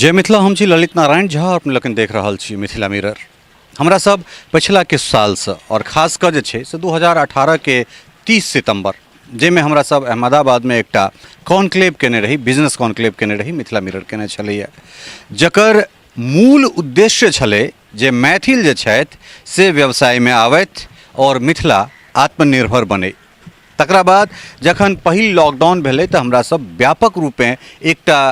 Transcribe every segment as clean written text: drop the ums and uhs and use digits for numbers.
जय मिथिला। हम छी ललित नारायण झा और अपने लोकनि देख रहल छी मिथिला मिरर। हमरा सब पछिला किछु सालसँ और खास कऽ जे छै से 2018 के 30 सितम्बर, जाहिमे हमरा सब अहमदाबादमे एकटा कॉन्क्लेव केने रही, बिजनेस कॉन्क्लेव केने रही, मिथिला मिरर केने छलैए, जकर मूल उद्देश्य छलै जे मैथिल जे छथि से व्यवसायमे आबथि और मिथिला आत्मनिर्भर बनै। तकरा बाद जखन पहिल लॉकडाउन भेलै तऽ हमरा सब व्यापक रूपेँ एकटा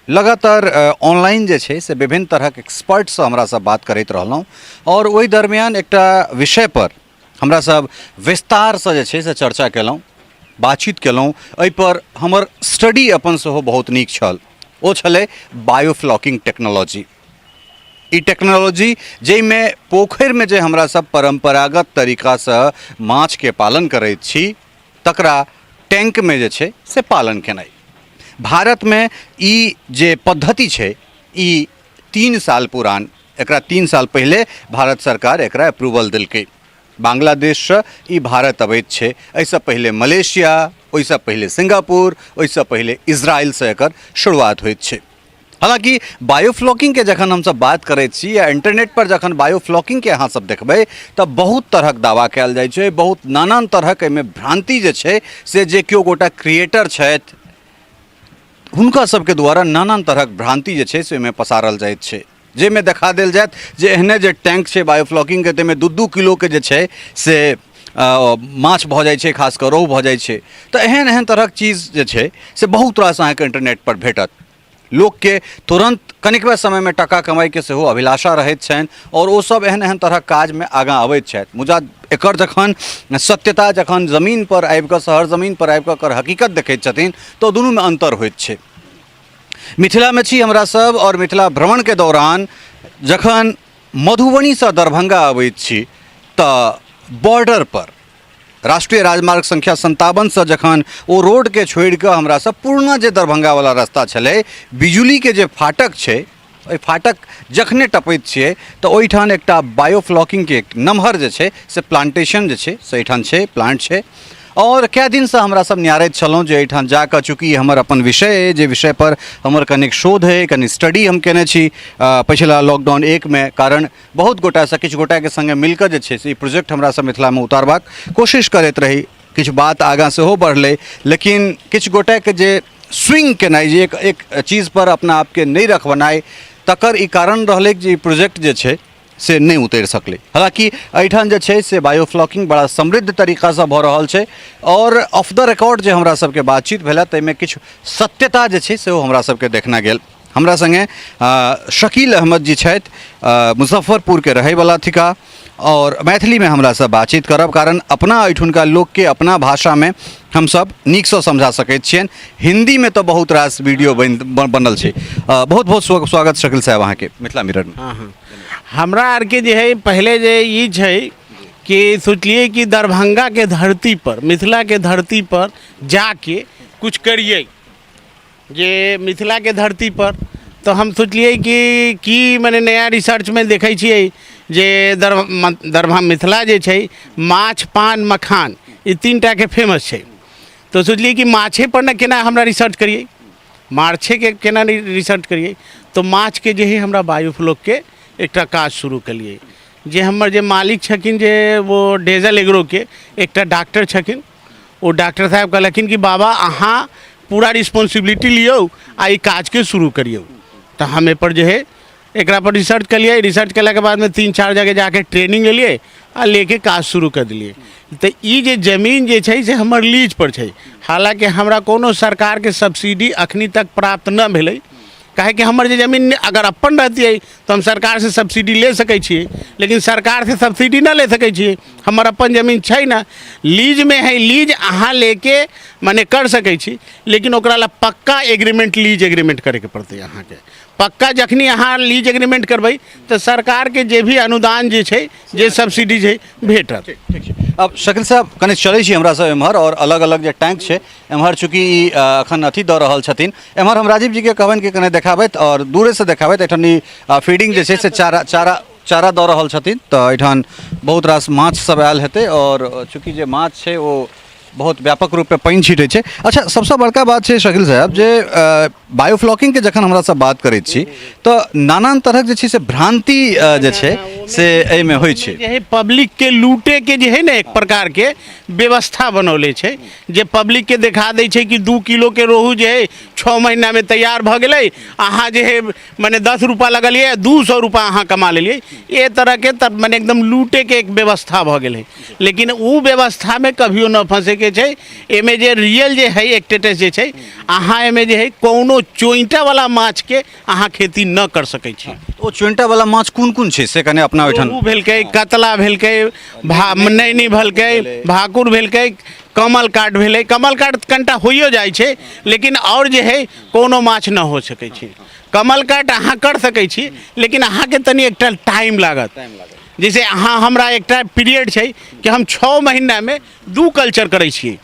लगातार ऑनलाइन जे छै से विभिन्न तरहक एक्सपर्टसँ हमरा सब बात करैत रहलहुँ आओर ओहि दरमियान एकटा विषयपर हमरा सब विस्तारसँ जे छै से चर्चा केलहुँ, बातचीत केलहुँ। एहिपर हमर स्टडी अपन सेहो बहुत नीक छल, ओ छलै बायोफ्लॉकिंग टेक्नोलॉजी। ई टेक्नोलॉजी जाहिमे पोखरिमे जे हमरा सब परम्परागत तरीकासँ माछके पालन करैत छी तकरा टैंकमे जे छै से पालन केनाइ। भारतमे ई जे पद्धति छै ई 3 साल पुरान, एकरा 3 साल पहिले भारत सरकार एकरा अप्रूवल देलकै। बांग्लादेशसँ ई भारत अबैत छै, एहिसँ पहिले मलेशिया, ओहिसँ पहिले सिंगापुर, ओहिसँ पहिले इजराइलसँ एकर शुरुआत होइत छै। हालांकि बायोफ्लॉकिंगके जखन हमसब बात करैत छी या इंटरनेट पर जखन बायोफ्लॉकिंगके अहाँ सब देखबै तऽ बहुत तरहक दावा कयल जाइ छै, बहुत नानान तरहक एहिमे भ्रांति जे छै से जे केओ गोटा क्रिएटर छथि हुनका सबके द्वारा नानान तरहक भ्रांति जे छै से ओहिमे पसारल जाइत छै, जाहिमे देखा देल जायत जे एहने जे टैंक छै बायोफ्लॉकिंगके ताहिमे 2-2 किलोके जे छै से माछ भऽ जाइ छै, खास कऽ रोहु भऽ जाइ छै। तऽ एहन एहन तरहक चीज जे छै से बहुत रास अहाँके इंटरनेट पर भेटत। लोकके तुरन्त कनिकबे समयमे टाका कमाइके सेहो अभिलाषा रहैत छनि आओर ओ सब एहन एहन तरहक काजमे आगाँ अबैत छथि। मुदा एकर जखन सत्यता जखन जमीन पर आबिकऽ, शहर जमीन पर आबिकऽ एकर हकीकत देखैत छथिन तऽ दुनूमे अन्तर होइत छै। मिथिलामे छी हमरा सब आओर मिथिला भ्रमणके दौरान जखन मधुबनीसँ दरभंगा अबैत छी तऽ बॉर्डर पर राष्ट्रीय राजमार्ग संख्या 57 जखन ओ रोडके छोड़िकऽ हमरा सब पुरना जे दरभंगावला रास्ता छलै, बिजुलीके जे फाटक छै, ओहि फाटक जखने टपैत छियै तऽ ओहिठाम एकटा बायोफ्लॉकिंगके एक नमहर जे छै से प्लांटेशन जे छै से एहिठाम छै, प्लांट छै। आओर कए दिनसँ हमरा सब निहारैत छलहुँ जे एहिठाम जाकऽ, चूँकि हमर अपन विषय अइ, जे विषयपर हमर कनिक शोध अइ, कनि स्टडी हम केने छी पछिला लॉकडाउन एकमे, कारण बहुत गोटासँ किछु गोटाके सङ्गे मिलकऽ जे छै से ई प्रोजेक्ट हमरा सब मिथिलामे उतारबाक कोशिश करैत रही। किछु बात आगाँ सेहो बढ़लै, लेकिन किछु गोटाके जे स्विंग केनाइ, जे एक एक चीजपर अपना आपके नहि रखबनाइ, तकर ई कारण रहलै जे ई प्रोजेक्ट जे छै से नहि उतरि सकलै। हालाँकि एहिठाम जे छै से बायोफ्लॉकिंग बड़ा समृद्ध तरीकासँ भऽ रहल छै आओर ऑफ the record जे हमरा सबके बातचीत भेलै ताहिमे किछु सत्यता जे छै सेहो हमरा सबके देखना गेल। हमरा सङ्गे शकील अहमद जी छथि, मुजफ्फरपुरके रहैवला थिका आओर मैथिलीमे हमरासँ बातचीत करब, कारण अपना एहिठुनका लोकके अपना भाषामे हमसब नीकसँ समझा सकैत छियनि। हिन्दीमे तऽ बहुत रास वीडियो बनल छै। बहुत बहुत स्वागत शकील साहब अहाँके मिथिला मिररमे। हाँ हाँ, हमरा आरके जे है पहले जे ई छै कि सोचलिए कि दरभंगाके धरती पर, मिथिलाके धरती पर जाके कुछ करिए, जे मिथिलाके धरती पर। तऽ हम सोचलिए कि की मने नया रिसर्चमे देखै छियै जे दरभंगा मिथिला जे छै माछ पान मखान ई 3 टाके फेमस छै। तऽ सोचलिए कि माछे पर ने केना हमरा रिसर्च करिए, माछेके केना रिसर्च करिए। तऽ माछके जे हइ हमरा बायोफ्लॉकके एकटा काज शुरू केलिए। जे हमर जे मालिक छथिन जे वो डेजल एग्रोके एकटा डॉक्टर छथिन, ओ डॉक्टर साहब कहलखिन कि बाबा अहाँ पूरा रिस्पॉन्सिबिलिटी लियौ आ ई काजके शुरू करियौ। तऽ हम एहिपर जे है एकरा पर रिसर्च केलियै। रिसर्च केलाके बादमे 3-4 जगह जाके ट्रेनिंग लेलियै आ लेके काज शुरू कर देलियै। तऽ ई जे जमीन जे छै से हमर लीज पर छै, हालाँकि हमरा कोनो सरकारके सब्सिडी अखनी तक प्राप्त नहि भेलै, काहेकि हमर जे जमीन अगर अपन रहतियै तऽ हम सरकारसँ सब्सिडी ले सकै छियै, लेकिन सरकारसँ सब्सिडी नहि ले सकै छियै, हमर अपन जमीन छै ने, लीजमे है। लीज अहाँ लेके मने कर सकै छी, लेकिन ओकरा लए पक्का एग्रीमेंट, लीज एग्रीमेंट करैके पड़तै अहाँके पक्का। जखनी अहाँ लीज एग्रीमेंट करबै तऽ सरकारके जे भी अनुदान जे छै, जे सब्सिडी छै, भेटत। ठीक छै। अब शकील साहब कनि चलै छी हमरा सब एम्हर और अलग अलग जे टैंक छै एम्हर, चूँकि ई अखन अथी दऽ रहल छथिन एम्हर, हम राजीव जीके कहबनि कि कनि देखाबथि और दूरेसँ देखाबथि। एहिठाम ई फीडिंग जे छै से चारा चारा चारा दऽ रहल छथिन, तऽ एहिठाम बहुत रास माछ सब आयल हेतै और चूँकि जे माछ छै ओ बहुत व्यापक रूपमे पानि छीटै छै। अच्छा, सबसँ बड़का बात छै शकील साहब जे बायोफ्लॉकिंगके जखन हमरा सब बात करै छी तऽ नानान तरहक जे छै से भ्रान्ति जे छै से एहिमे होइ छै। जे है पब्लिकके लूटेके जे है ने एक प्रकारके व्यवस्था बनौले छै, जे पब्लिकके देखा दै छै कि 2 किलोके रोहू जे है 6 महीनामे तैयार भऽ गेलै, अहाँ जे है मने 10 रुपआ लगलियै 200 रुपआ अहाँ कमा लेलियै। ए तरहके तब मने एकदम लूटेके एक व्यवस्था भऽ गेलै। लेकिन ओ व्यवस्थामे कभियो न फँसैके छै। एहिमे जे रियल जे है स्टेटस जे छै, अहाँ एहिमे जे है कोनो चोइटावला माछके अहाँ खेती न कर सकै छी। ओ चोइटावला माछ कोन कोन छै से कने अपना ओहिठाम? रोहू भेलकै, कतला भेलकै, नैनी भेलकै, भाकुर भेलकै, कमल काट भेलै। कमल काट कनिटा होइयो जाइ छै, लेकिन आओर जे है कोनो माछ न हो सकै छै। कमल काट अहाँ कर सकै छी, लेकिन अहाँके तनि एकटा टाइम लागत। जैसे अहाँ हमरा एकटा पीरियड छै कि हम 6 महीनामे 2 कल्चर करै छियै,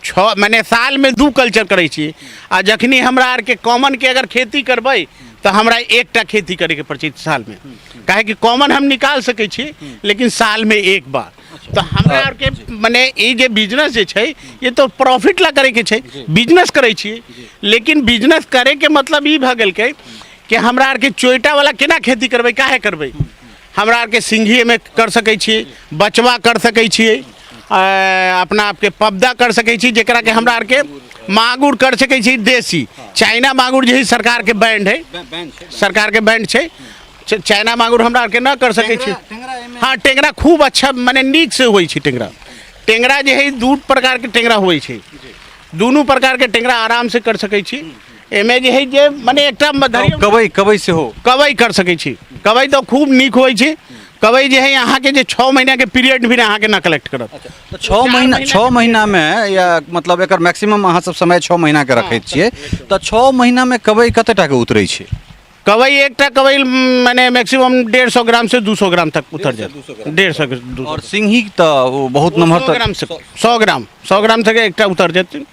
6 मने सालमे 2 कल्चर करै छियै। आ जखनी हमरा आरके कॉमनके अगर खेती करबै तऽ हमरा एकटा खेती करैके पड़ै छै सालमे, काहेकि कॉमन हम निकाल सकै छी लेकिन सालमे एक बार। तऽ हमरा आरके मने ई जे बिजनेस जे छै ये तो प्रॉफिट ला करैके छै, बिजनेस करै छियै। लेकिन बिजनेस करैके मतलब ई भऽ गेलकै कि हमरा आरके चोइटावला केना खेती करबै, काहे करबै? हमरा आरके सिंघीमे कर सकै छियै, बचवा कर सकै छियै, अपना आपके पब्दा कर सकै छी, जकरा के हमरा आरके मांगुर कर सकै छी। देसी चाइना मांगुर जे है सरकारके बैंड है, सरकारके बैंड छै। चाइना मांगुर हमरा आरके न कर सकै छी। हाँ, टेंगरा खूब अच्छा मने नीक से होइ छै। टेंगरा टेंगरा जे है 2 प्रकार के टेंगरा होइ छै, दुनू प्रकार के टेंगरा आराम से कर सकै छी। एमे जे है जे मने एकटा धरियौ कबई, कबई सेहो। कबई कर सकै छी। कबई तऽ खूब नीक होइ छै। कबई जे है अहाँके जे 6 महीना के पीरियड भी अहाँके न कलेक्ट करत। तऽ 6 महीना, 6 महीनामे या मतलब एकर मैक्सिमम अहाँ सब समय 6 महीना के रखै छियै, तऽ 6 महीनामे कबई कते टा के उतरै छै? कबई एकटा कबई मने मैक्सिमम 150 ग्राम से 200 ग्राम तक उतर जायत। 150 के 200। और सिंघी तऽ ओ बहुत नमहर 100 ग्राम से 100 ग्राम, 100 ग्राम तक एकटा उतर जेतै।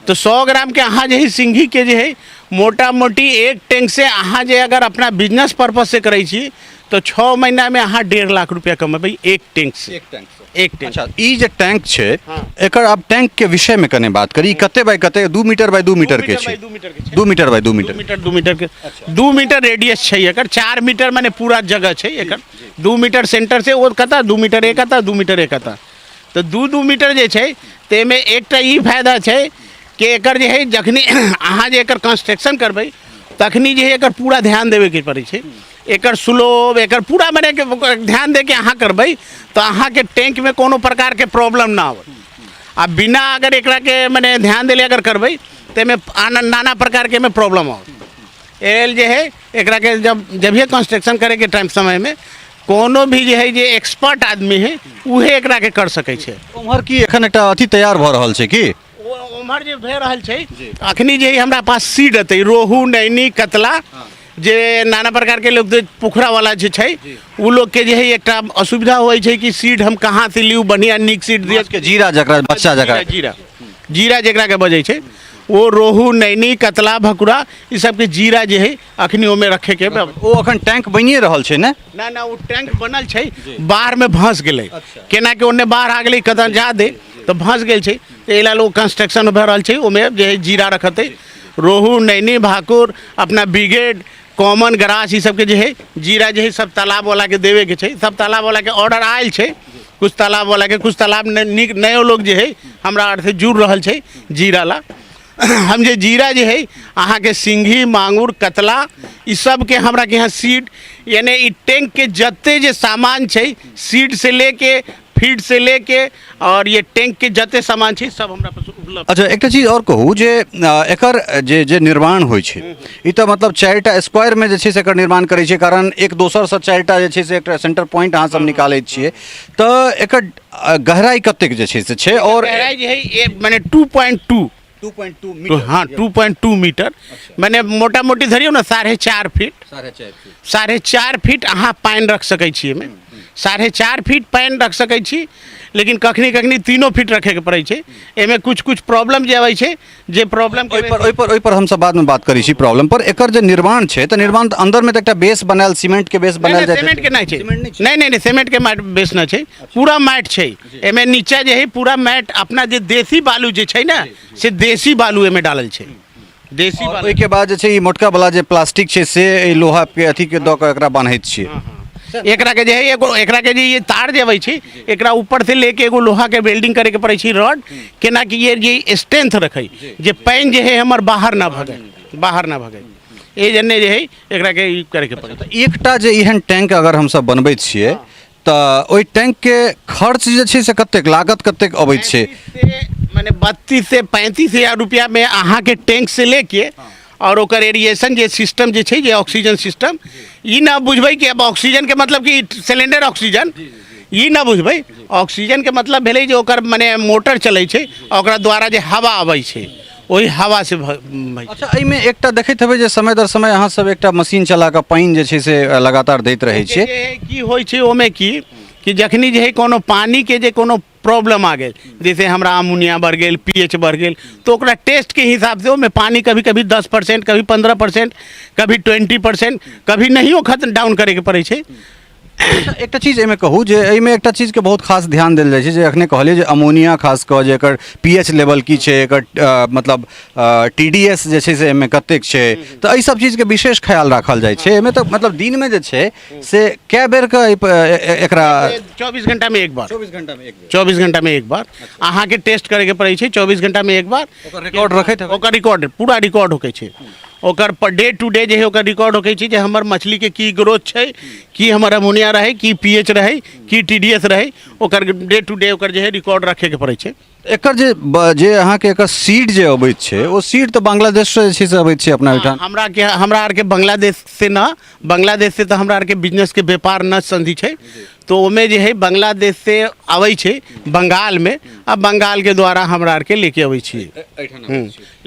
तऽ 100 ग्राम के अहाँ जे है सिंघी के जे है मोटा मोटी एक टैंक से अहाँ जे अगर अपना बिजनेस पर्पज से करै छी तऽ 6 महीना में अहाँ 1.5 लाख रुपया कमेबै एक टैंक से। एक टैंक से। एक टैंक। अच्छा, ई जे टैंक छै एकर आब टैंक के विषय में कने बात करी। ई कते बाय कते? 2 मीटर बाय 2 मीटर के छै। 2 मीटर के छै। 2 metre by 2 metre. 2 metre, 2 metre के 2 मीटर रेडियस छै एकर, 4 मीटर माने पूरा जगह छै एकर। 2 मीटर सेंटर से ओ कता, 2 मीटर एक आता, 2 मीटर एक आता, तऽ 2-2 मीटर जे छै तऽ एहिमे एकटा ई फायदा छै कि एकर जे है जखनी अहाँ जे एकर कंस्ट्रक्शन करबै तखनी जे है एकर पूरा ध्यान देबेके पड़ै छै। एकर स्लोप एकर पूरा मने ध्यान दे के अहाँ करबै तऽ अहाँके टैंकमे कोनो प्रकारके प्रॉब्लम ना आबत। आ बिना अगर एकरा के मने ध्यान देले अगर करबै तऽ एहिमे नाना प्रकारके एहिमे प्रॉब्लम आओत। एल जे है एकरा के जब कंस्ट्रक्शन करैके टाइम समयमे कोनो भी जे है जे एक्सपर्ट आदमी है उहे एकरा के कर सकै छै। उम्हर की एखन एकटा अथी तैयार भऽ रहल छै की? उम्हर जे भए रहल छै अखनी जे हमरा पास सीड एतै रोहू नैनी कतला जे नाना प्रकार के लोग जे पोखरा वाला जे छै उ लोग के जे है एकटा असुविधा होइ छै कि सीड हम कहाँ से लिउ बढ़िया नीक सीड दिअ। के जीरा जकरा बच्चा जकरा जीरा, जीरा जकरा के बजै छै ओ रोहू नैनी कतला भकुरा ई सबके जीरा जे है अखनी ओमे रखे के ओ अखन टैंक बनिए रहल छै ने? ना ना, ओ टैंक बनल छै, बाढ़ में भस गेलै। केना के ओन्ने बाढ़ आ गेलै कतऽ जा दे तऽ भस गेल छै, तऽ एहि लेल ओ कंस्ट्रक्शन भए रहल छै। ओमे जे है जीरा रखतै रोहू नैनी भाकुर अपना ब्रिगेड कॉमन ग्रास ई सबके जे है जीरा जे है सब तालाब वाला के देवे के छै। सब तालाब वाला के ऑर्डर आयल छै, कुछ तालाब वाला के कुछ तालाब नीक नयो लोग जे है हमरा आर से जुड़ रहल छै जीरा ला। हम जे जीरा जे है अहाँके सिंघी मांगुर कतला ई सबके हमरा के यहाँ सीड यानी ई टैंक के जते जे सामान छै सीड से लेके फीड से लेके और ये टैंक के जते सामान छै सब हमरा पास उपलब्ध। अच्छा, एकटा चीज और कहू जे एकर जे निर्माण होइ छै ई तऽ मतलब 4टा स्क्वायर में जे छै से एकर निर्माण करै छै, कारण एक दोसर से 4टा जे छै से एकटा सेंटर पॉइंट अहाँ सब निकालै छियै, तऽ एकर गहराई कतेक जे छै से छै? और गहराई जे है ये माने 2.2। 2.2 मीटर। हाँ, 2.2 मीटर। माने मोटा मोटी धरियौ ने 4.5 फीट। 4.5 फीट। 4.5 फीट अहाँ पानि रख सकै छी एहिमे। 4.5 फीट पानि रख सकै छी, लेकिन कखनी कखनी 3 फीट रखैके पड़ै छै। एहिमे कुछ कुछ प्रॉब्लम जे अबै छै, जे प्रॉब्लम ओहिपर हमसब बादमे बात करै छी प्रॉब्लम पर। एकर जे निर्माण छै तऽ निर्माण तऽ अन्दरमे तऽ एकटा बेस बनायल, सीमेंटके बेस बनायल जाइ छै। सीमेंटके नहि छै, नहि नहि नहि, सीमेंटके माटि बेस नहि छै, पूरा माटि छै एहिमे। नीचा जे है पूरा माटि, अपना जे देसी बालू जे छै ने, से देसी बालू एहिमे डालल छै, देसी बालू। ओहिके बाद जे छै ई मोटका वाला जे प्लास्टिक छै से एहि लोहा के अथी के दऽ कऽ एकरा बान्हैत छियै। एकरा के जे है एगो, एकरा के जे ये तार जे अबै छै, एकरा ऊपर से लेके एगो लोहा के वेल्डिंग करे के पड़ै छै रॉड, केना कि ये जे स्ट्रेंथ रखै, जे पानि जे है हमर बाहर ना भगै, बाहर ना भगै, एहि जन्ने जे है एकरा के ई करे के पड़ै। एकटा जे एहन टैंक अगर हमसब बनबै छियै तऽ ओहि टैंकके खर्च जे छै से कतेक लागत कतेक अबै छै? मने 32 से 35 हजार रुपया में अहाँके टैंक से लेके और ओकर एरिएशन जे सिस्टम जे छै, जे ऑक्सीजन सिस्टम, ई ना बुझबै कि अब ऑक्सीजन के मतलब कि सिलेंडर ऑक्सीजन, ई ना बुझबै। ऑक्सीजन के मतलब भेलै जे ओकर मने मोटर चलै छै आ ओकरा द्वारा जे हवा अबै छै, ओहि हवा से भऽ। अच्छा, एहिमे एकटा देखैत हेबै जे समय दर समय अहाँ सब एकटा मशीन चला कऽ पानि जे छै से लगातार दैत रहै छियै। की होइ छै ओहिमे कि जखनी जे है कोनो पानिके जे कोनो प्रॉब्लम आ गेल, जैसे हमरा अमोनिया बढ़ि गेल, पी एच बढ़ि गेल, तऽ ओकरा टेस्टके हिसाबसँ ओहिमे पानि कभी कभी 10%, कभी 15%, कभी 20%, कभी नहियो खत्म डाउन करैके पड़ै छै। एकटा चीज एहिमे कहू जे एहिमे एकटा चीजके बहुत खास ध्यान देल जाइ छै, जे एखने कहलियै जे अमोनिया खास कऽ जे एकर पी एच लेवल की छै, एकर मतलब टी डी एस जे छै से एहिमे कतेक छै, तऽ एहि सब चीजके विशेष ख्याल राखल जाइ छै एहिमे। तऽ मतलब दिनमे जे छै से कए बेरके एकरा? 24 घंटामे एक बार। 24 घंटामे एक बेर। 24 घंटामे एक बार अहाँके टेस्ट करैके पड़ै छै, 24 घंटामे एक बार। ओकर रिकॉर्ड रखैत हेबै? ओकर रिकॉर्ड, पूरा रिकॉर्ड होकै छै ओकर। डे टू डे जे है ओकर रिकॉर्ड होकै छै जे हमर मछलीके की ग्रोथ छै, की हमर अमोनिया रहै, की पी एच रहै, की टी डी एस रहै, ओकर डे टू डे ओकर जे है रिकॉर्ड रखैके पड़ै छै। एकर जे जे अहाँके एकर सीड जे अबैत छै, ओ सीड तऽ बांग्लादेशसँ जे छै से अबैत छै अपना ओहिठाम? हमरा आरके बांग्लादेश से न, बांग्लादेश से तऽ हमरा आरके बिजनेसके व्यापार न संधि छै, तो ओमे जे है बांग्लादेश से अबै छै बंगालमे, आ बंगालके द्वारा हमरा आरके लेके अबै छियै।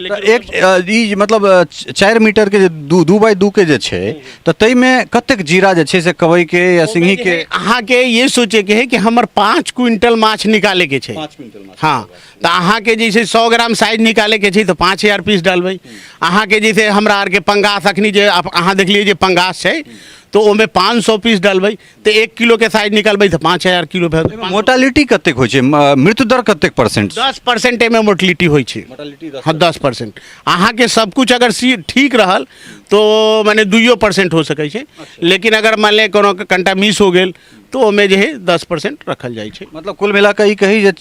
तऽ एक ई मतलब 4 मीटरके जे 2 2 बाय 2 के जे छै, तऽ ताहिमे कतेक जीरा जे छै से कबईके या सिंघीके? अहाँके ये सोचेके है कि हमर 5 क्विंटल माछ निकालेके छै। 5 क्विंटल माछ। हाँ, तऽ अहाँके जे छै 100 ग्राम साइज निकालेके छै तऽ 5000 पीस डालबै। अहाँके जैसे हमरा आरके पंगास अखनी जे अहाँ देखलियै जे पंगास छै, तऽ ओहिमे 500 पीस डालबै तऽ 1 किलोके साइज निकालबै तऽ 5000 किलो भेल। मोर्टालिटी कतेक होइ छै, मृत्यु दर कतेक परसेंट? 10% एहिमे मोर्टलिटी होइ छै। हाँ, 10%। अहाँके सब कुछ अगर सी ठीक रहल तो माने 2% हो सकै छै, लेकिन अगर मान ले कोनो कनिटा मिस हो गेल तऽ ओहिमे जे है 10% रखल जाइ छै। मतलब कुल मिला कऽ ई कही जे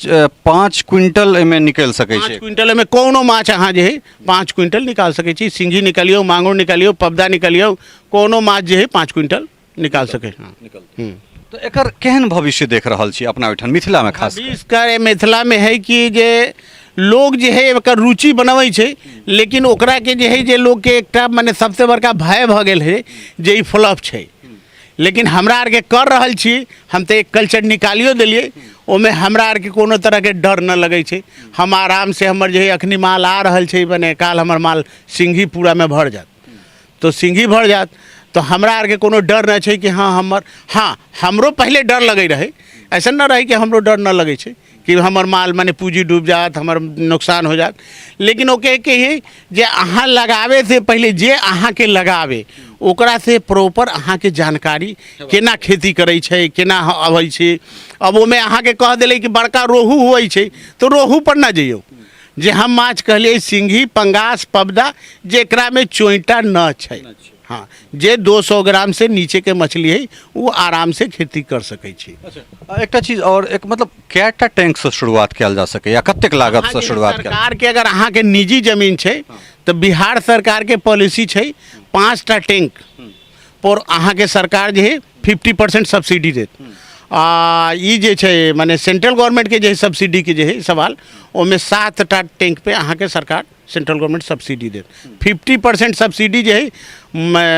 5 क्विंटल एहिमे निकलि सकै 5 छै? क्विंटल एहिमे कोनो माछ अहाँ जे है 5 क्विंटल निकाल सकै छी। सिंघी निकालियौ, मांगुर निकालियौ, पबदा निकालियौ, कोनो माछ जे है 5 क्विंटल निकाल सकै, हाँ। तऽ एकर केहन भविष्य देख रहल छी अपना ओहिठाम मिथिलामे खास कऽ? भविष्य मिथिलामे है कि जे लोग जे है एकर रुचि बनबै छै, लेकिन ओकरा के जे है जे लोकके एकटा मने सबसे बड़का भय भऽ गेल है जे ई फ्लॉप छै। लेकिन हमरा आरके कर रहल छी, हम तऽ एक कल्चर निकालियो देलियै, ओहिमे हमरा आरके कोनो तरहके डर नहि लगै छै। हम आरामसँ हमर जे है अखनी माल आ रहल छै, मने काल हमर माल सिंघी पूरामे भरि जायत, तो सिंघी भरि जायत तऽ हमरा आरके कोनो डर नहि छै कि हँ हमर, हँ, हमरो पहिले डर लगै रहै। ऐसन नहि रहै कि हमरो डर नहि लगै छै कि हमर माल मने पूँजी डूबि जायत, हमर नुकसान हो जायत। लेकिन ओ कहैके हइ जे अहाँ लगाबैसँ पहिले जे अहाँके लगाबै ओकरासँ प्रॉपर अहाँके जानकारी, केना खेती करै छै, केना अबै छै। अब ओहिमे अहाँके कह देलै कि बड़का रोहू होइ छै, तऽ रोहू पर नहि जइयौ। जे हम माछ कहलियै सिंघी, पंगास, पबदा, जेकरामे चोइटा न छै, हाँ, जे 200 ग्राम से नीचे के मछली है, वो आराम से खेती कर सकै छी। एकटा चीज आओर, एक मतलब कएटा टैंकसँ शुरुआत कयल जा सकैए, कतेक लागतसँ शुरुआत कयल? सरकार के अगर अहाँके निजी जमीन छै तऽ बिहार सरकार के पॉलिसी छै, 5टा टैंक पर अहाँके सरकार जे है 50% सब्सिडी देत। आ ई जे छै मने सेंट्रल गवर्नमेंटके जे है सब्सिडीके जे है सवाल, ओहिमे 7टा टैंक पे अहाँके सरकार, सेंट्रल गवर्नमेंट सब्सिडी देत। 50% सब्सिडी जे है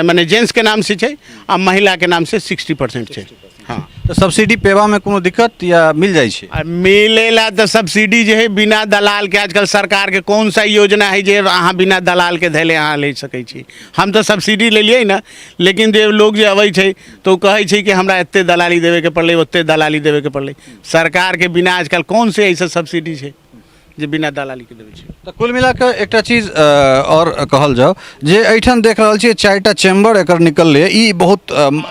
मने जेंट्सके नाम से छै आ महिलाके नाम से 60% छै। हँ। तऽ सब्सिडी पेबामे कोनो दिक्कत या मिल जाइ छै? आ मिलेला तऽ सब्सिडी जे है बिना दलालके, आजकल सरकारके कौन सा योजना है जे अहाँ बिना दलालके धैले अहाँ ले सकै छी। हम तऽ सब्सिडी लेलियै ने, लेकिन जे लोग जे अबै छै तऽ ओ कहै छै कि हमरा एते दलाली देबेके पड़लै, ओते दलाली देबेके पड़लै। सरकारके बिना आजकल कौन से ऐसा सब्सिडी छै जे बिना दलालीके देबै छै? तऽ कुल मिला कऽ एकटा चीज आओर कहल जाउ जे एहिठाम देख रहल छियै चारिटा चैम्बर एकर निकललै, ई बहुत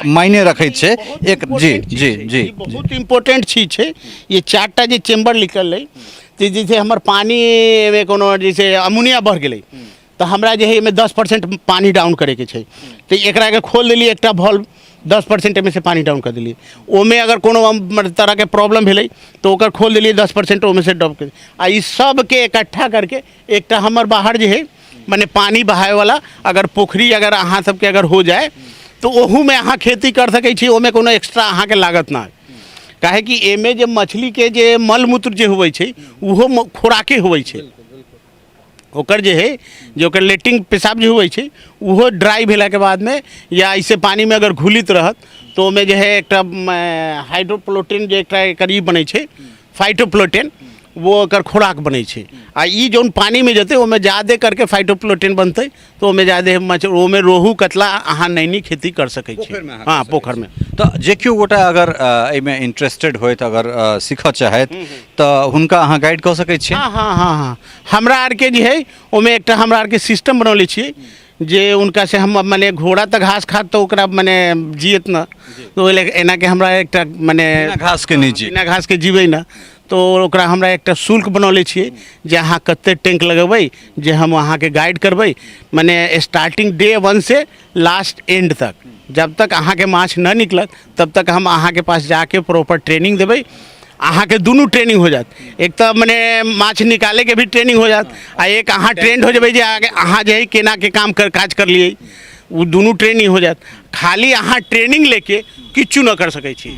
मायने रखैत छै एक। जी जी जी। ई बहुत इम्पोर्टेंट चीज छै। ये चारिटा जे चैम्बर निकललै तऽ जैसे हमर पानिमे कोनो जैसे अमोनिया बढ़ि गेलै तऽ हमरा जे है एहिमे 10% पानि डाउन करैके छै, तऽ एकरा के खोल देलियै एकटा वॉल्व, 10% एहिमे से पानि डाउन कऽ देलियै। ओहिमे अगर कोनो तरहके प्रॉब्लम भेलै तऽ ओकर खोल देलियै, 10% ओहिमे से डॉप कर। आ ई सबके इकट्ठा करके एकटा हमर बाहर जे है मने पानि बहायवला अगर पोखरी अगर अहाँ सबके अगर हो जाए तऽ ओहूमे अहाँ खेती कर सकै छी। ओहिमे कोनो एक्स्ट्रा अहाँके लागत नहि, काहेकि एहिमे जे मछलीके जे मलमूत्र जे होबै छै ओहो खोराके होबै छै। ओकर जे है जे ओकर लेट्रिन पेशाब जे होइ छै ओहो ड्राइ भेलाके बादमे या ऐसे पानिमे अगर घुलित रहत तऽ ओहिमे जे है एकटा हाइड्रोप्लोटीन जे एकटा एकर ई बनै छै फाइटोप्लोटीन, वो ओकर खोराक बनै छै। आ ई जौन पानिमे जेतै ओहिमे जादे करके फाइटोप्लोटीन बनतै तऽ ओहिमे जादे मछ ओहिमे रोहू कतला अहाँ नैनी खेती कर सकै छी। पोखरिमे अहाँ हँ कर सकै। पोखरिमे। तऽ जे केओ गोटा अगर एहिमे इंटरेस्टेड होथि, अगर सीखऽ चाहथि तऽ हुनका अहाँ गाइड कऽ सकै छियै? हँ हँ हँ हँ, हमरा आरके जे है ओहिमे एकटा हमरा आरके सिस्टम बनौले छियै जे हुनका से हम मने घोड़ा तऽ घास खात तऽ ओकरा मने जियत न, तऽ ओहि लए एनाके हमरा एकटा मने बिना घासके नहि जी बिना घासके जीबै न, तऽ ओकरा हमरा एकटा शुल्क बनौले छियै जे अहाँ कते टैंक लगेबै जे हम अहाँके गाइड करबै, मने starting day one Se last and तक, जब तक अहाँके माछ नहि निकलत तब तक हम अहाँके पास जाके प्रॉपर ट्रेनिंग देबै। अहाँके दुनू ट्रेनिंग हो जायत, एक तऽ मने माछ निकालैके भी ट्रेनिंग हो जायत आ एक अहाँ ट्रेंड हो जेबै जे आगे अहाँ जे है केना के काम कर काज कर लियै, ओ दुनू ट्रेनिंग हो जायत। खाली अहाँ ट्रेनिंग लेके किछु नहि कर सकै छी।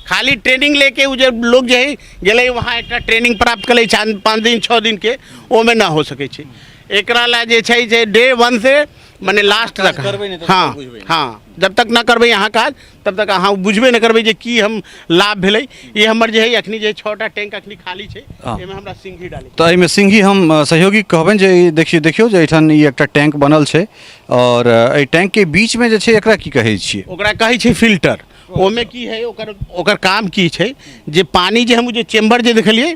खाली ट्रेनिंग लेके ओ जे लोग जे है गेलै वहाँ एकटा ट्रेनिंग प्राप्त करै 4-5 दिन 6 दिनके, ओहिमे नहि हो सकै छै। एकरा लए जे छै जे डे वन से मने लास्ट तक करबै नहि तब हँ तक बुझबै नहि। हँ, जब तक नहि करबै अहाँ काज तब तक अहाँ बुझबे नहि करबै जे की हम लाभ भेलै। ई हमर जे है अखनी जे 6टा टैंक अखनी खाली छै, एहिमे हमरा सिंघी डालै। तऽ एहिमे सिंघी हम सहयोगी कहबनि जे ई देखियौ, देखियौ जे एहिठाम ई एकटा टैंक बनल छै आओर एहि टैंकके बीचमे जे छै एकरा की कहै छियै? ओकरा कहै छै फिल्टर। ओहिमे की है ओकर ओकर काम की छै जे पानि जे हम जे चेम्बर जे देखलियै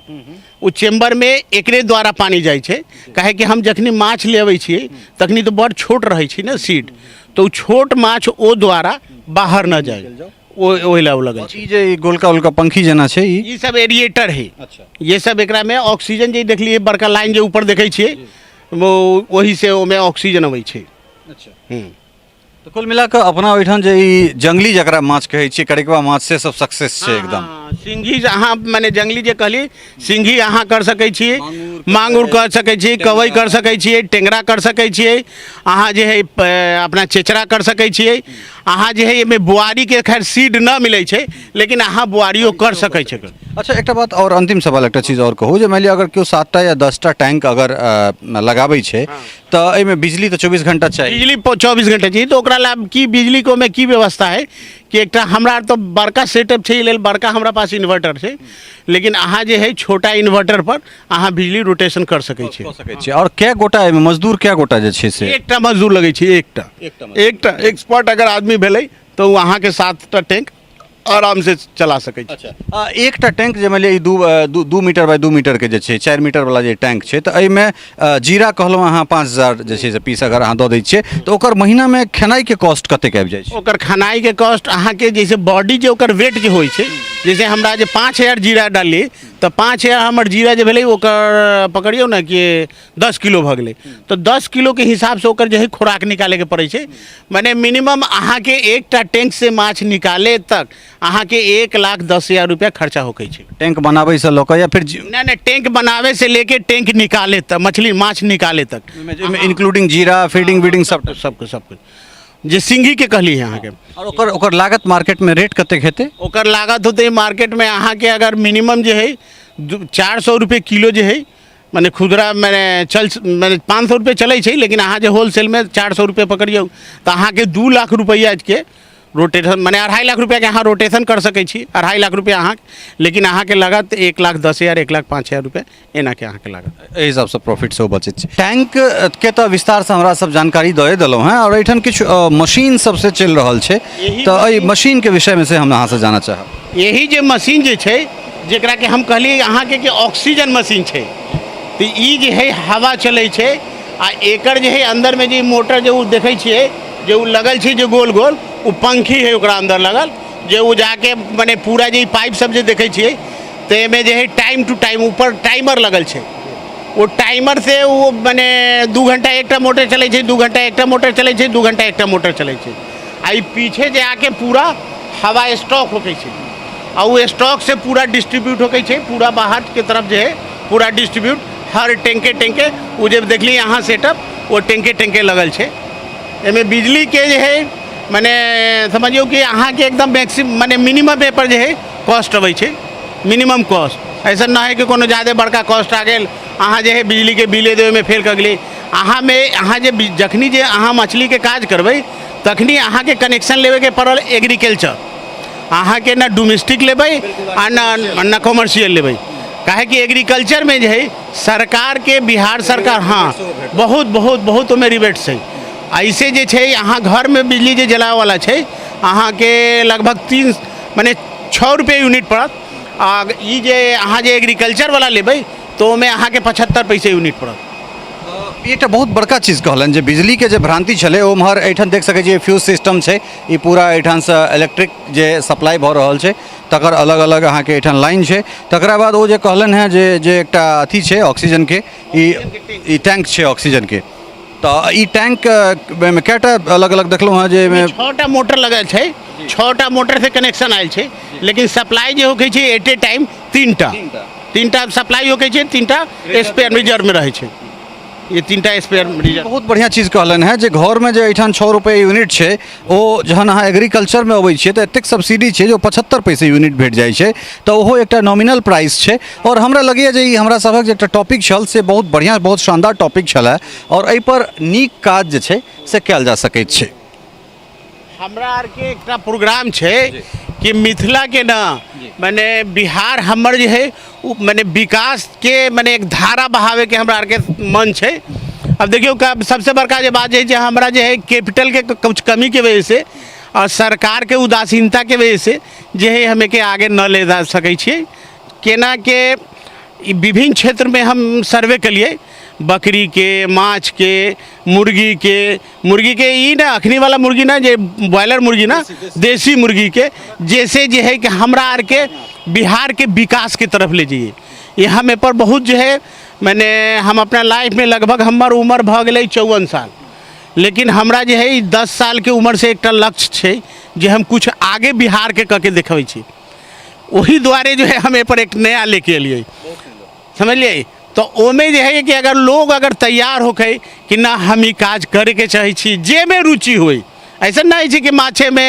ओ चेम्बरमे एकरे द्वारा पानि जाइ छै, काहेकि हम जखनी माछ ले अबै छियै तखनी तऽ बड़ छोट रहै छै ने सीड, तऽ ओ छोट माछ ओ द्वारा बाहर न जाय, ओ ओहि लए ओ लगल छै। ई जे ई गोलका उलका पंखी जेना छै ई? ई सब एरिएटर है। ये सब एकरा में ऑक्सीजन जे देखलियै बड़का लाइन जे ऊपर देखै छियै वो ओही से ओमे ऑक्सीजन अबै छै। तऽ कुल मिला कऽ अपना ओहिठाम जे ई जंगली जकरा माछ कहै छियै करिकबा माछ से सब सक्सेस छै एकदम। हँ, सिंघी जे अहाँ मने जंगली जे कहली सिंघी अहाँ कर सकै छी, मांगुर कर सकै छी, कवई कर सकै छियै, टेंगरा कर सकै छियै, अहाँ जे है अपना चेचरा कर सकै छियै। अहाँ जे है एहिमे बुआरीके खैर सीड न मिलै छै लेकिन अहाँ बुआरियो कर सकै छै। अच्छा, एकटा बात आओर अंतिम सवाल एकटा चीज आओर कहू जे मानि लिअ अगर केओ 7टा या 10टा टैंक अगर लगाबै छै तऽ एहिमे बिजली तऽ 24 घंटा चाही। बिजली 24 घंटा चाही, तऽ ओकरा लए की बिजलीके ओहिमे की व्यवस्था है कि एकटा हमरा तऽ बड़का सेटअप छै, एहि लेल बड़का हमरा पास इन्वर्टर छै, लेकिन अहाँ जे है छोटा इन्वर्टर पर अहाँ बिजली रोटेशन कर सकै छी। कऽ सकै छी। आओर कए गोटा एहिमे मजदूर कए गोटा जे छै से? एकटा मजदूर लगै छै, एकटा। एकटा एक्सपर्ट अगर आदमी भेलै तऽ ओ अहाँके 7टा टैंक आराम से चला सकै छी। अच्छा, एकटा टैंक जे मानि लिअ ई 2 मीटर बाय 2 मीटर के जे छै 4 मीटर वाला जे टैंक छै तऽ एहिमे जीरा कहलहुँ अहाँ 5000 जे छै से पीस अगर अहाँ दऽ दै छियै तऽ ओकर महीनामे खेनाइके कॉस्ट कतेक आबि जाइ छै? ओकर खेनाइके कॉस्ट अहाँके जैसे बॉडी जे ओकर वेट जे होइ छै, जैसे हमरा जे 5000 जीरा डालली तऽ 5000 हमर जीरा जे भेलै ओकर पकड़ियौ ने कि 10 किलो भऽ गेलै, तऽ 10 किलोके हिसाबसँ ओकर जे है खोराक निकालैके पड़ै छै। मने मिनिमम अहाँके एकटा टैंकसँ माछ निकाले तक अहाँके 1,10,000 रुपया खर्चा होकै छै। टैंक बनाबैसँ लऽ कऽ या फिर नहि नहि, टैंक बनाबै से लेके टैंक निकाले तक, मछली माछ निकाले तक, इंक्लूडिंग जीरा फीडिंग वीडिंग सब। सबके सबकुछ जे सिंघीके कहली है अहाँके। आओर ओकर ओकर लागत मार्केटमे रेट कतेक हेतै? ओकर लागत होतै मार्केटमे अहाँके अगर मिनिमम जे है 400 रुपये किलो जे है, मने खुदरा मने चल मने 500 रुपये चलै छै, लेकिन अहाँ जे होलसेलमे 400 रुपये पकड़ियौ तऽ अहाँके 2 लाख रुपैआके रोटेशन मने 2.5 लाख रुपैआके अहाँ रोटेशन कर सकै छी, 2.5 लाख रुपैआ अहाँ, लेकिन अहाँके लागत 1,10,000, 1,05,000 रुपैआ एनाके अहाँके लागत। एहि हिसाबसँ प्रॉफिट सेहो बचैत छै। टैंक के तऽ विस्तारसँ हमरा सब जानकारी दए देलहुँ हेँ आओर एहिठाम किछु मशीन सबसँ चलि रहल छै, तऽ एहि मशीनके विषयमे से हम अहाँसँ जानऽ चाहब। यही जे मशीन जे छै, जेकरा के हम कहलियै अहाँके कि ऑक्सीजन मशीन छै, तऽ ई जे है हवा चलै छै आ एकर जे है अन्दरमे जे मोटर जे ओ देखै छियै जे ओ लगल छै, जे गोल गोल ओ पंखी है ओकरा अन्दर लगल, जे ओ जाके मने पूरा जे ई पाइप सब जे देखै छियै, तऽ एहिमे जे है टाइम टू टाइम ऊपर टाइमर लगल छै। ओ टाइमर से ओ मने 2 घंटा एकटा मोटर चलै छै, 2 घंटा एकटा मोटर चलै छै, 2 घंटा एकटा मोटर चलै छै आ ई पीछे जे आके पूरा हवा स्टॉक होकै छै आ ओ स्टॉक से पूरा डिस्ट्रीब्यूट होकै छै पूरा बाहर के तरफ, जे है पूरा डिस्ट्रीब्यूट हर टैंके टैंके। ओ जे देखली अहाँ सेटअप, ओ टैंके टैंके लगल छै। एहिमे बिजलीके जे है मने समझियौ कि अहाँके एकदम मैक्सिम मने मिनिमम पेपर जे है कॉस्ट अबै छै, मिनिमम कॉस्ट। ऐसा न है कि कोनो ज्यादे बड़का कॉस्ट आ गेल, अहाँ जे है बिजलीके बिले देबैमे फेल कऽ गेली। अहाँमे अहाँ जे जखनी जे अहाँ मछलीके काज करबै, तखनी अहाँके कनेक्शन लेबेके पड़ल एग्रीकल्चर। अहाँके न डोमेस्टिक लेबै आ न न कॉमर्शियल लेबै, काहेकि एग्रीकल्चरमे जे है सरकारके, बिहार सरकार, हाँ, बहुत बहुत बहुत ओहिमे रिबेट छै। ऐसे जे छै अहाँ घरमे बिजली जे जलाबैवला छै, अहाँके लगभग 3 मने 6 रुपये यूनिट पड़त आ ई जे अहाँ जे एग्रीकल्चरवला लेबै, तऽ ओहिमे अहाँके 75 पैसे यूनिट पड़त। ई एकटा बहुत बड़का चीज कहलनि जे बिजलीके जे भ्रान्ति छलै ओम्हर। एहिठाम देख सकै छियै, फ्यूज सिस्टम छै। ई पूरा एहिठामसँ इलेक्ट्रिक जे सप्लाई भऽ रहल छै, तकर अलग अलग अहाँके एहिठाम लाइन छै। तकरा बाद ओ जे कहलनि हेँ जे जे एकटा अथी छै ऑक्सीजनके, ई ई टैंक छै ऑक्सीजनके, तऽ ई टैंक एहिमे कएटा अलग अलग देखलहुँ हेँ जे एहिमे छओटा मोटर लगल छै, छओटा मोटर से कनेक्शन आयल छै, लेकिन सप्लाई जे होकै छै एट ए टाइम तीनटा तीनटा सप्लाई होकै छै, तीनटा स्पेयर रिजर्व में रहै छै। ये तीनटा स्पेयर रिजर्व। बहुत बढ़िआँ चीज कहलनि हेँ जे घरमे जे एहिठाम 6 रुपए यूनिट छै, ओ जहन अहाँ एग्रीकल्चरमे अबै छियै तऽ एतेक सब्सिडी छै जे ओ 75 पैसे यूनिट भेट जाइ छै, तऽ ओहो एकटा नॉमिनल प्राइस छै। आओर हमरा लगैए जे ई हमरा सभक जे एकटा टॉपिक छल से बहुत बढ़िआँ, बहुत शानदार टॉपिक छलए आओर एहिपर नीक काज जे छै से कयल जा सकैत छै। हमरा आरके एकटा प्रोग्राम छै कि मिथिलाके न मने बिहार हमर जे है ओ मने विकासके मने एक धारा बहाबैके हमरा आरके मन छै। अब देखियौ, सबसे बड़का जे बात जे है, हमरा जे है कैपिटलके कुछ कमीके वजह से और सरकारके उदासीनताके वजह से जे है हमें के आगे न ले जा सकै छियै। केना के ई विभिन्न क्षेत्रमे हम सर्वे केलियै, बकरीके, माछके, मुर्गीके, मुर्गीके ई ने अखनी वाला मुर्गी ना, जे बॉयलर मुर्गी ना, देसी मुर्गीके, जैसे जे है कि हमरा आरके बिहारके विकासके तरफ ले जाइए। ये हम एहि पर बहुत जे है मैंने हम अपना लाइफमे लगभग हमर उम्र भऽ गेलै 54 साल, लेकिन हमरा जे है 10 सालके उम्रसँ एकटा लक्ष्य छै जे हम कुछ आगे बिहारके कऽ के देखबै छी। ओही दुआरे जो है हम एहि पर एक नया लेके एलियै, समझलियै? तऽ ओहिमे जे है कि अगर लोग अगर तैयार होके कि ना, हम ई काज करैके चाहै छी, जेमे रुचि होइ, ऐसा नहि छै कि माछेमे,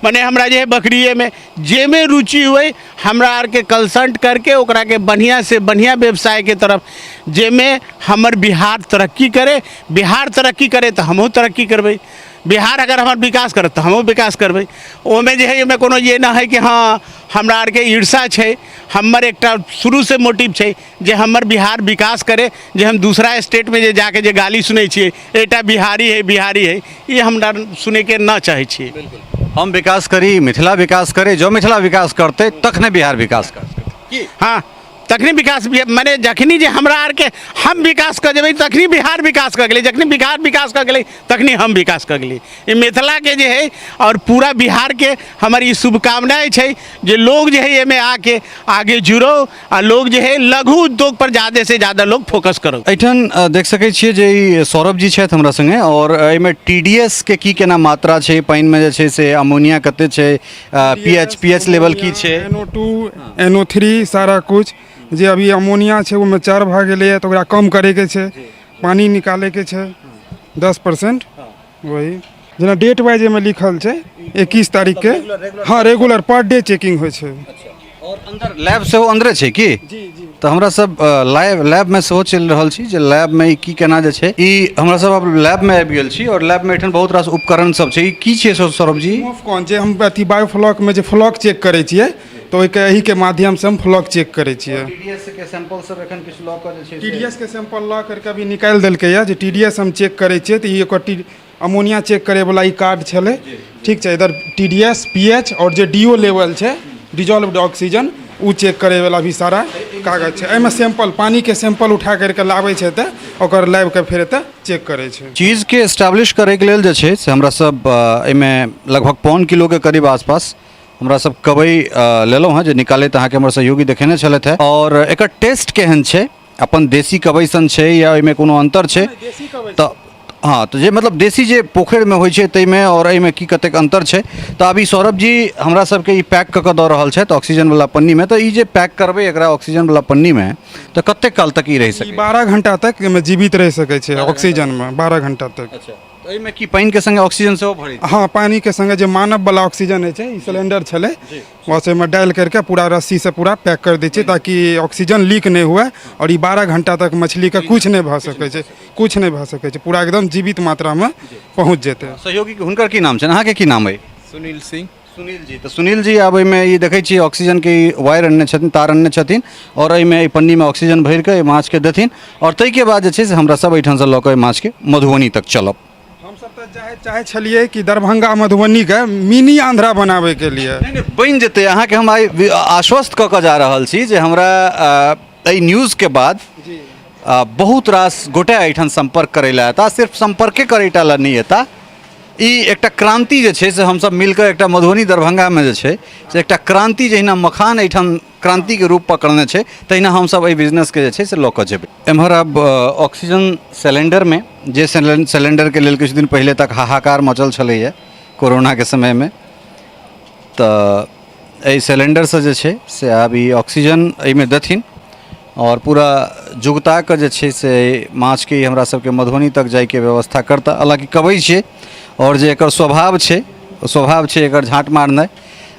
मने हमरा जे है बकरिएमे, जेमे रुचि होइ, हमरा आरके कंसल्ट करके ओकराके बढ़िआँ से बढ़िआँ व्यवसायके तरफ, जेमे हमर बिहार तरक्की करे। बिहार तरक्की करे तऽ हमहूँ तरक्की करबै। बिहार अगर हमर विकास करत तऽ हमहूँ विकास करबै। ओहिमे जे है ओहिमे कोनो ये नहि है कि हँ, हमरा आरके ईर्षा छै। हमर एकटा शुरूसँ मोटिव छै जे हमर बिहार विकास करे, जे हम दूसरा स्टेटमे जे जाके जे गाली सुनै छियै, एकटा बिहारी है, बिहारी है, ई हमरा सुनैके न चाहै छियै। हम विकास करी, मिथिला विकास करे। जँ मिथिला विकास करतै तखने बिहार विकास करतै। हँ, तखनी विकास मने जखनी जे हमरा आरके हम विकास कऽ जेबै, तखनी बिहार विकास कऽ गेलै। जखनी बिहार विकास कऽ गेलै, तखनी हम विकास कऽ गेलियै। ई मिथिलाके जे है आओर पूरा बिहारके हमर ई शुभकामना छै जे लोग जे है एहिमे आके आगे जुड़ो आ लोग जे है लघु उद्योग पर ज़्यादा से ज़्यादा लोग फोकस करो। एहिठाम देख सकै छियै जे ई सौरभ जी छथि हमरा संगे आओर एहिमे टी डी एस के की केना मात्रा छै, पानिमे जे छै से अमोनिया कते छै, पी एच लेवल की छै। NO2, NO3, सारा कुछ। जे अभी अमोनिया छै, ओहिमे 4 भए गेलैए, तऽ ओकरा कम करैके छै, पानि निकालैके छै 10%। वही जेना डेट वाइज एहिमे लिखल छै, 21 तारीखके। हँ, रेगुलर पर डे चेकिंग होइ छै। आओर अन्दर लैब सेहो अन्दरे छै की? जी जी। तऽ हमरा सब लाइव लैबमे सेहो चलि रहल छी जे लैबमे ई की केना जे छै। ई हमरा सब आब लैबमे आबि गेल छी आओर लैबमे एहिठाम बहुत रास उपकरण सब छै। ई की छियै सौरभ जी? मोफकॉन जे हम अथी बायोफ्लॉकमे जे फ्लॉक चेक करै छियै, तऽ ओहिके एहिके माध्यमसँ हम फ्लॉक चेक करै छियै। टीडीएस के सैंपल सब एखन किछु लऽ कऽ जे छै? टीडीएस के सैंपल लऽ करके अभी निकालि देलकैए जे टीडीएस हम चेक करै छियै, तऽ ई ओकर टी अमोनिया चेक करैवला ई कार्ड छलै। ठीक छै, इधर टी डी एस, पी एच आओर जे डी ओ लेवल छै, डिजॉल्व्ड ऑक्सीजन, ओ चेक करैवला भी सारा कागज छै। एहिमे सैंपल, पानिके सैंपल उठा करिके लाबै छै, तऽ ओकर लाबिके फेर एतऽ चेक करै छै। चीजके एस्टैब्लिश करैके लेल जे छै से हमरा सब एहिमे लगभग 0.75 किलोके करीब आसपास हमरा सब कबई लेलहुँ हँ, जे निकालैत अहाँके हमर सहयोगी देखेने छलथि हँ। आओर एकर टेस्ट केहन छै? अपन देशी कबई सन छै या ओहिमे कोनो अन्तर छै? तऽ हँ, तऽ जे मतलब देशी जे पोखरिमे होइ छै ताहिमे आओर एहिमे की कतेक अन्तर छै? तऽ अभी सौरभ जी हमरा सबके ई पैक कऽ कऽ दऽ रहल छथि ऑक्सीजनवला पन्नीमे। तऽ ई जे पैक करबै एकरा ऑक्सीजनवला पन्नीमे, तऽ कतेक काल तक ई रहि सकै? 12 घंटा तक एहिमे जीवित रहि सकै छै, ऑक्सीजनमे 12 घंटा तक। अच्छा, तऽ एहिमे की पानिके संगे ऑक्सीजन सेहो भरै? हँ, पानिके संगे जे मानववला ऑक्सीजन होइ छै, ई सिलेंडर छलै, बस ओहिमे डालि करिके पूरा रस्सीसँ पूरा पैक करि दै छियै, ताकि ऑक्सीजन लीक नहि हुए। आओर ई 12 घंटा तक मछलीके किछु नहि भऽ सकै छै, किछु नहि भऽ सकै छै, पूरा एकदम जीवित मात्रामे पहुँच जेतै। सहयोगी, हुनकर की नाम छनि? अहाँके की नाम अइ? सुनील सिंह। सुनील जी। तऽ सुनील जी आब एहिमे ई देखै छियै ऑक्सीजनके ई वायर अनने छथिन, तार अनने छथिन, आओर एहिमे एहि पन्नीमे ऑक्सीजन भरि कऽ एहि माछके देथिन, आओर ताहिके बाद जे छै से हमरा सब एहिठामसँ लऽ कऽ एहि माछके मधुबनी तक चलब। हमसब तऽ चाहै चाहै छलियै कि दरभंगा मधुबनीके मिनी आंध्रा बनाबैके लिए। नहि नहि, बनि जेतै। अहाँके हम आइ आश्वस्त कऽ कऽ जा रहल छी जे हमरा एहि न्यूजके बाद बहुत रास गोटे एहिठाम सम्पर्क करै लए एता। सिर्फ सम्पर्के करै टा लए नहि एता। ई एकटा क्रान्ति जे छै से हमसब मिलकऽ एकटा मधुबनी दरभंगामे जे छै से एकटा क्रान्ति, जहिना मखान एहिठाम क्रान्तिके रूप पकड़ने छै, तहिना हमसब एहि बिजनेसके जे छै से लऽ कऽ जेबै। एम्हर आब ऑक्सीजन सिलेंडरमे, जे सिलेंडरके लेल किछु दिन पहिले तक हाहाकार मचल छलैए कोरोनाके समयमे, तऽ एहि सिलेंडरसँ जे छै से आब ई ऑक्सीजन एहिमे देथिन आओर पूरा जुगताके जे छै से माछके हमरा सबके मधुबनी तक जाइके व्यवस्था करता। हालाँकि कबै छियै, आओर जे एकर स्वभाव छै, स्वभाव छै एकर झाँट मारनाइ।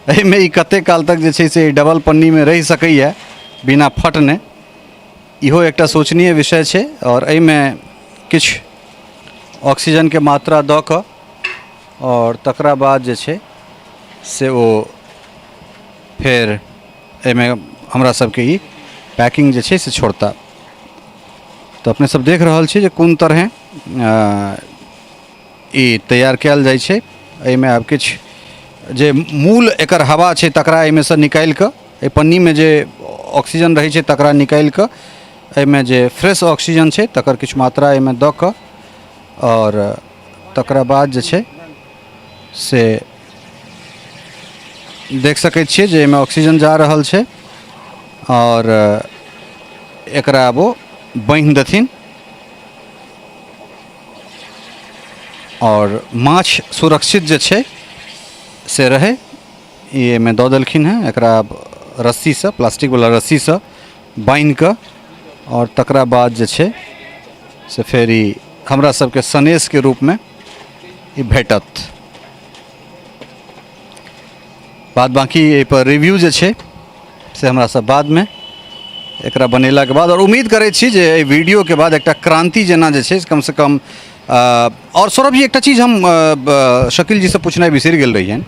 एहिमे ई कतेक काल तक जे छै से डबल पन्नीमे रहि सकैए बिना फटने, इहो एकटा शोचनीय विषय छै। आओर एहिमे किछु ऑक्सीजनके मात्रा दऽ कऽ आओर तकरा बाद जे छै से ओ फेर एहिमे हमरा सबके ई पैकिंग जे छै से छोड़ता। तऽ अपने सब देख रहल छी जे कोन तरहे ई तैयार कयल जाइ छै। एहिमे आब किछु जे मूल एकर हवा छै तकरा एहिमे सँ निकालि कऽ, एहि पन्नीमे जे ऑक्सीजन रहै छै तकरा निकालि कऽ, एहिमे जे फ्रेश ऑक्सीजन छै तकर किछु मात्रा एहिमे दऽ कऽ, आओर तकरा बाद जे छै से देख सकै छियै जे एहिमे ऑक्सीजन जा रहल छै, आओर एकरा आब ओ बान्हि देथिन आओर माछ सुरक्षित जे छै से रहै। ई एहिमे दऽ देलखिन हेँ। एकरा आब रस्सीसँ, प्लास्टिकवला रस्सीसँ बान्हि कऽ आओर तकरा बाद जे छै से फेर ई हमरा सबके सनेसके रूपमे ई भेटत। बाद बाँकी एहिपर रिव्यू जे छै से हमरा सब बादमे एकरा बनेलाके बाद। आओर उम्मीद करै छी जे एहि वीडियोके बाद एकटा क्रान्ति जेना जे छै कमसँ कम। आओर सौरभ जी, एकटा चीज हम शकील जीसँ पूछनाइ बिसरि गेल रहियनि,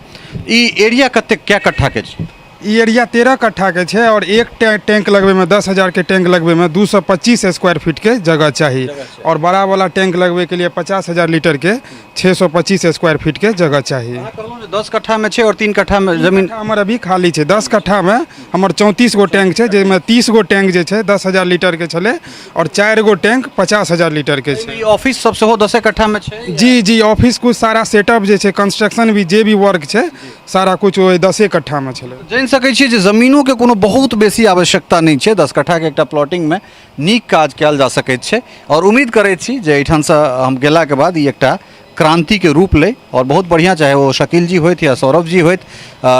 ई एरिया कतेक, कए कट्ठाके छै? ई एरिया 13 कट्ठाके छै, आओर एक टैंक लगबैमे, 10,000के टैंक लगबैमे 225 स्क्वायर फीटके जगह चाही, आओर बड़ा वाला टैंक लगबैके लिए 50,000 लीटरके 625 स्क्वायर फीटके जगह चाही। अहाँ कहलहुँ जे 10 कट्ठामे छै आओर 3 कट्ठामे जमीन हमर अभी खाली छै। 10 कट्ठामे हमर 34 गो टैंक छै, जाहिमे 30 गो टैंक जे छै 10,000 लीटरके छलै, आओर 4 गो टैंक 50,000 लीटरके छै। ई ऑफिस सब सेहो 10 कट्ठामे छै? जी जी, ऑफिस कुछ सारा सेटअप जे छै, कंस्ट्रक्शन भी जे भी वर्क छै, सारा कुछ ओहि 10 कट्ठामे छलै। जानि सकै छियै जे जमीनोके कोनो बहुत बेसी आवश्यकता नहि छै। 10 कट्ठाके एकटा प्लॉटिंगमे नीक काज कयल जा सकैत छै। आओर उम्मीद करैत छी जे एहिठामसँ हम गेलाके बाद ई एकटा क्रान्तिके रूप लै आओर बहुत बढ़िआँ, चाहे ओ शकील जी होथि या सौरभ जी होथि,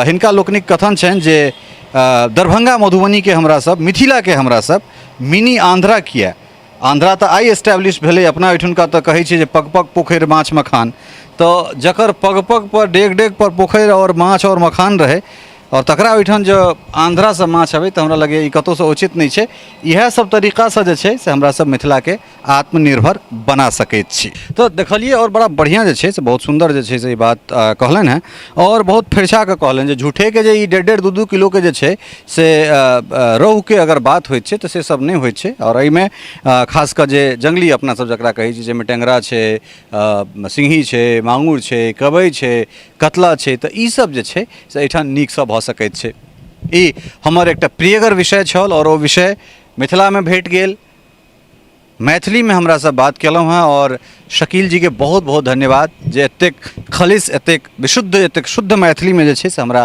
हिनका लोकनिक कथन छनि जे दरभंगा मधुबनीके हमरा सब, मिथिलाके हमरा सब मिनी आन्ध्रा किया? आन्ध्रा तऽ आइ एस्टैब्लिश भेलै। अपना ओहिठुनका तऽ कहै छै जे पग पग पोखरि माछ मखान, तऽ जकर पग पग पर, डेग डेग पर पोखरि आओर माछ आओर मखान रहै, आओर तकरा ओहिठाम जँ आन्ध्रासँ माछ अबै तऽ हमरा लगैए ई कतहुसँ उचित नहि छै। इएह सब तरीकासँ जे छै से हमरा सब मिथिलाके आत्मनिर्भर बना सकैत छी। तऽ देखलियै आओर बड़ा बढ़िआँ जे छै से बहुत सुन्दर जे छै से ई बात कहलनि हेँ आओर बहुत फरिछा कऽ कहलनि जे झूठेके जे ई डेढ़ डेढ़ दू दू किलोके जे छै से रोहुके अगर बात होइत छै तऽ से सब नहि होइत छै। आओर एहिमे खास कऽ जे जङ्गली अपना सब जकरा कहै छी, जाहिमे टेङ्गरा छै, सिङ्गही छै, माङ्गुर छै, कबै छै, कतला छै, तऽ ई सब जे छै से एहिठाम नीकसँ भऽ सकैत छै। ई हमर एकटा प्रियगर विषय छल आओर ओ विषय मिथिलामे भेट गेल। मैथिलीमे हमरासँ बात केलहुँ हेँ आओर शकील जीके बहुत बहुत धन्यवाद जे एतेक खलिस, एतेक विशुद्ध, एतेक शुद्ध मैथिलीमे जे छै से हमरा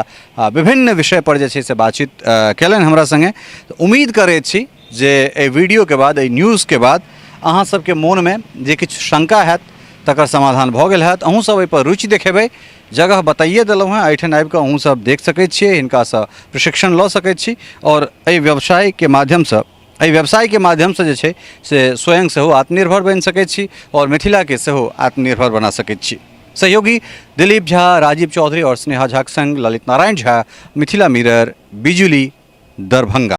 विभिन्न विषयपर जे छै से बातचीत केलनि हमरा सङ्गे। तऽ उम्मीद करैत छी जे एहि वीडियोके बाद, एहि न्यूजके बाद अहाँ सबके मोनमे जे किछु शङ्का हैत तकर समाधान भऽ गेल हैत। अहूँ सब एहिपर रुचि देखेबै। जगह बताइए देलहुँ हेँ, एहिठाम आबिकऽ अहूँ सब देख सकै छियै, हिनकासँ प्रशिक्षण लऽ सकै छी आओर एहि व्यवसायके माध्यमसँ, एहि व्यवसायके माध्यमसँ जे छै से स्वयं सेहो आत्मनिर्भर बनि सकै छी आओर मिथिलाके सेहो आत्मनिर्भर बना सकै छी। सहयोगी दिलीप झा, राजीव चौधरी आओर स्नेहा झाक सङ्ग ललित नारायण झा, मिथिला मिरर, बिजुली, दरभंगा।